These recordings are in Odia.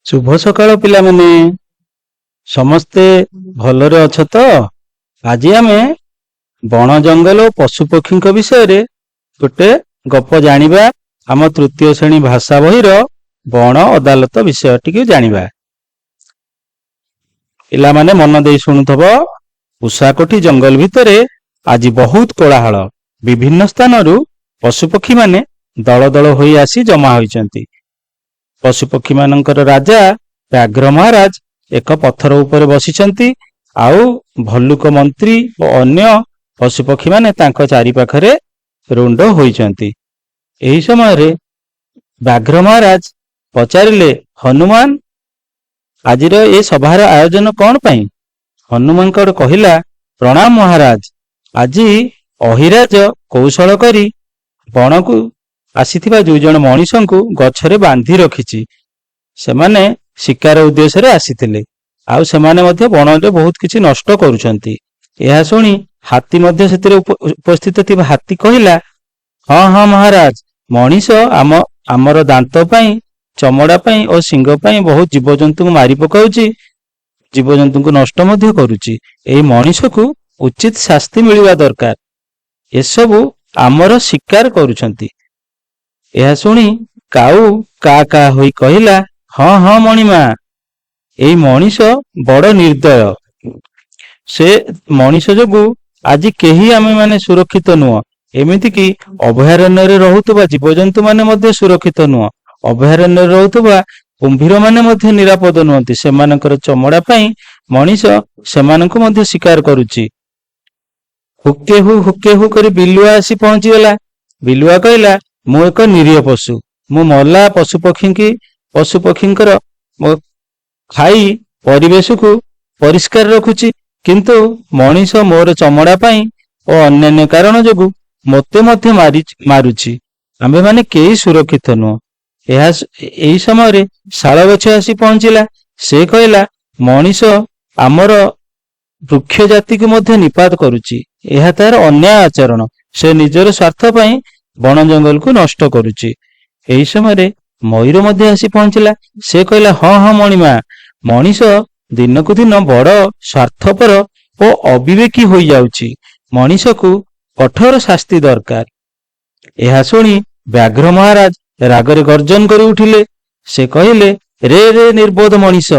ଶୁଭ ସକାଳ ପିଲାମାନେ। ସମସ୍ତେ ଭଲରେ ଅଛ ତ? ଆଜି ଆମେ ବଣ ଜଙ୍ଗଲ ଓ ପଶୁପକ୍ଷୀଙ୍କ ବିଷୟରେ ଗୋଟେ ଗପ ଜାଣିବା। ଆମ ତୃତୀୟ ଶ୍ରେଣୀ ଭାଷା ବହିର ବଣ ଅଦାଲତ ବିଷୟଟିକୁ ଜାଣିବା। ପିଲାମାନେ, ମନ ଦେଇ ଶୁଣୁଥିବ। ଉଷାକୋଠି ଜଙ୍ଗଲ ଭିତରେ ଆଜି ବହୁତ କୋଳାହଳ। ବିଭିନ୍ନ ସ୍ଥାନରୁ ପଶୁପକ୍ଷୀମାନେ ଦଳ ଦଳ ହୋଇ ଆସି ଜମା ହୋଇଛନ୍ତି। ପଶୁପକ୍ଷୀମାନଙ୍କର ରାଜା ବ୍ୟାଘ୍ର ମହାରାଜ ଏକ ପଥର ଉପରେ ବସିଛନ୍ତି ଆଉ ଭଲ୍ଲୁକ ମନ୍ତ୍ରୀ ଓ ଅନ୍ୟ ପଶୁପକ୍ଷୀମାନେ ତାଙ୍କ ଚାରିପାଖରେ ରୁଣ୍ଡ ହୋଇଛନ୍ତି। ଏହି ସମୟରେ ବ୍ୟାଘ୍ର ମହାରାଜ ପଚାରିଲେ, "ହନୁମାନ, ଆଜିର ଏ ସଭାର ଆୟୋଜନ କଣ ପାଇଁ?" ହନୁମାନଙ୍କର କହିଲା, "ପ୍ରଣାମ ମହାରାଜ। ଆଜି ଅହିରାଜ କୌଶଳ କରି ବଣକୁ ଆସିଥିବା ଦୁଇ ଜଣ ମଣିଷଙ୍କୁ ଗଛରେ ବାନ୍ଧି ରଖିଛି। ସେମାନେ ଶିକାର ଉଦ୍ଦେଶ୍ୟରେ ଆସିଥିଲେ ଆଉ ସେମାନେ ମଧ୍ୟ ବଣରେ ବହୁତ କିଛି ନଷ୍ଟ କରୁଛନ୍ତି।" ଏହା ଶୁଣି ହାତୀ ମଧ୍ୟ ସେଥିରେ ଉପସ୍ଥିତ ଥିବା ହାତୀ କହିଲା, "ହଁ ହଁ ମହାରାଜ, ମଣିଷ ଆମର ଦାନ୍ତ ପାଇଁ, ଚମଡ଼ା ପାଇଁ ଓ ଶିଙ୍ଗ ପାଇଁ ବହୁତ ଜୀବଜନ୍ତୁଙ୍କୁ ମାରି ପକାଉଛି, ଜୀବଜନ୍ତୁଙ୍କୁ ନଷ୍ଟ ମଧ୍ୟ କରୁଛି। ଏଇ ମଣିଷକୁ ଉଚିତ ଶାସ୍ତି ମିଳିବା ଦରକାର। ଏସବୁ ଆମର ଶିକାର କରୁଛନ୍ତି।" ଏହା ଶୁଣି କାଉ କା କା ହୋଇ କହିଲା, "ହଁ ହଁ ମଣିମା, ଏଇ ମଣିଷ ବଡ ନିର୍ଦ୍ଦୟ। ସେ ମଣିଷ ଯୋଗୁ ଆଜି କେହି ଆମେମାନେ ସୁରକ୍ଷିତ ନୁହଁ। ଏମିତିକି ଅଭୟାରଣ୍ୟରେ ରହୁଥିବା ଜୀବଜନ୍ତୁ ମାନେ ମଧ୍ୟ ସୁରକ୍ଷିତ ନୁହଁ। ଅଭୟାରଣ୍ୟରେ ରହୁଥିବା କୁମ୍ଭୀର ମାନେ ମଧ୍ୟ ନିରାପଦ ନୁହନ୍ତି। ସେମାନଙ୍କର ଚମଡ଼ା ପାଇଁ ମଣିଷ ସେମାନଙ୍କୁ ମଧ୍ୟ ଶିକାର କରୁଛି।" ହୁକେ ହୁ ହୁକେ ହୁ କରି ବିଲୁଆ ଆସି ପହଞ୍ଚିଗଲା। ବିଲୁଆ କହିଲା, "ମୁଁ ଏକ ନିରୀହ ପଶୁ। ମୁଁ ମଲା ପଶୁ ପକ୍ଷୀଙ୍କର ଖାଇ ପରିବେଶକୁ ପରିଷ୍କାର ରଖୁଛି। କିନ୍ତୁ ମଣିଷ ମୋର ଚମଡ଼ା ପାଇଁ ଓ ଅନ୍ୟାନ୍ୟ କାରଣ ଯୋଗୁ ମୋତେ ମଧ୍ୟ ମାରୁଛି। ଆମ୍ଭେମାନେ କେହି ସୁରକ୍ଷିତ ନୁହଁ।" ଏହି ସମୟରେ ଶାଳ ଗଛ ଆସି ପହଞ୍ଚିଲା। ସେ କହିଲା, "ମଣିଷ ଆମର ବୃକ୍ଷ ଜାତିକୁ ମଧ୍ୟ ନିପାତ କରୁଛି। ଏହା ତାର ଅନ୍ୟାୟ ଆଚରଣ। ସେ ନିଜର ସ୍ୱାର୍ଥ ପାଇଁ ବଣ ଜଙ୍ଗଲକୁ ନଷ୍ଟ କରୁଛି।" ଏହି ସମୟରେ ମୟୂର ମଧ୍ୟ ଆସି ପହଞ୍ଚିଲା। ସେ କହିଲା, "ହଁ ହଁ ମଣିମା, ମଣିଷ ଦିନକୁ ଦିନ ବଡ ସ୍ୱାର୍ଥପର ଓ ଅବିବେକୀ ହୋଇଯାଉଛି। ମଣିଷକୁ କଠୋର ଶାସ୍ତି ଦରକାର।" ଏହା ଶୁଣି ବ୍ୟାଘ୍ର ମହାରାଜ ରାଗରେ ଗର୍ଜନ କରି ଉଠିଲେ। ସେ କହିଲେ, "ରେ ରେ ନିର୍ବୋଧ ମଣିଷ,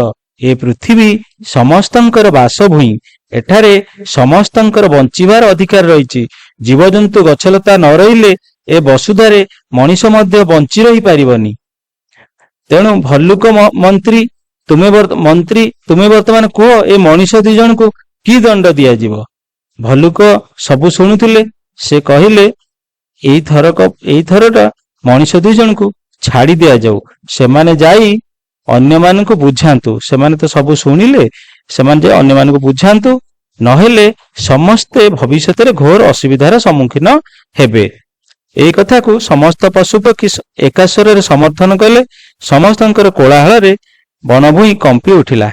ଏ ପୃଥିବୀ ସମସ୍ତଙ୍କର ବାସଭୂଇଁ। ଏଠାରେ ସମସ୍ତଙ୍କର ବଞ୍ଚିବାର ଅଧିକାର ରହିଛି। ଜୀବଜନ୍ତୁ, ଗଛଲତା ନ ରହିଲେ ଏ ବସୁଧାରେ ମଣିଷ ମଧ୍ୟ ବଞ୍ଚି ରହିପାରିବନି। ତେଣୁ ଭଲ୍ଲୁକ ମନ୍ତ୍ରୀ, ତୁମେ ବର୍ତ୍ତମାନ କୁହ, ଏ ମଣିଷ ଦି ଜଣଙ୍କୁ କି ଦଣ୍ଡ ଦିଆଯିବ?" ଭଲ୍ଲୁକ ସବୁ ଶୁଣୁଥିଲେ। ସେ କହିଲେ, "ଏଇଥରଟା ମଣିଷ ଦୁଇ ଜଣଙ୍କୁ ଛାଡି ଦିଆଯାଉ। ସେମାନେ ଯାଇ ଅନ୍ୟମାନଙ୍କୁ ବୁଝାନ୍ତୁ। ସେମାନେ ତ ସବୁ ଶୁଣିଲେ। ସେମାନେ ଯାଇ ଅନ୍ୟମାନଙ୍କୁ ବୁଝାନ୍ତୁ, ନହେଲେ ସମସ୍ତେ ଭବିଷ୍ୟତରେ ଘୋର ଅସୁବିଧାର ସମ୍ମୁଖୀନ ହେବେ।" ଏଇ କଥାକୁ ସମସ୍ତ ପଶୁପକ୍ଷୀ ଏକା ସ୍ୱରରେ ସମର୍ଥନ କଲେ। ସମସ୍ତଙ୍କର କୋଳାହଳରେ ବଣଭୂଇଁ କମ୍ପି ଉଠିଲା।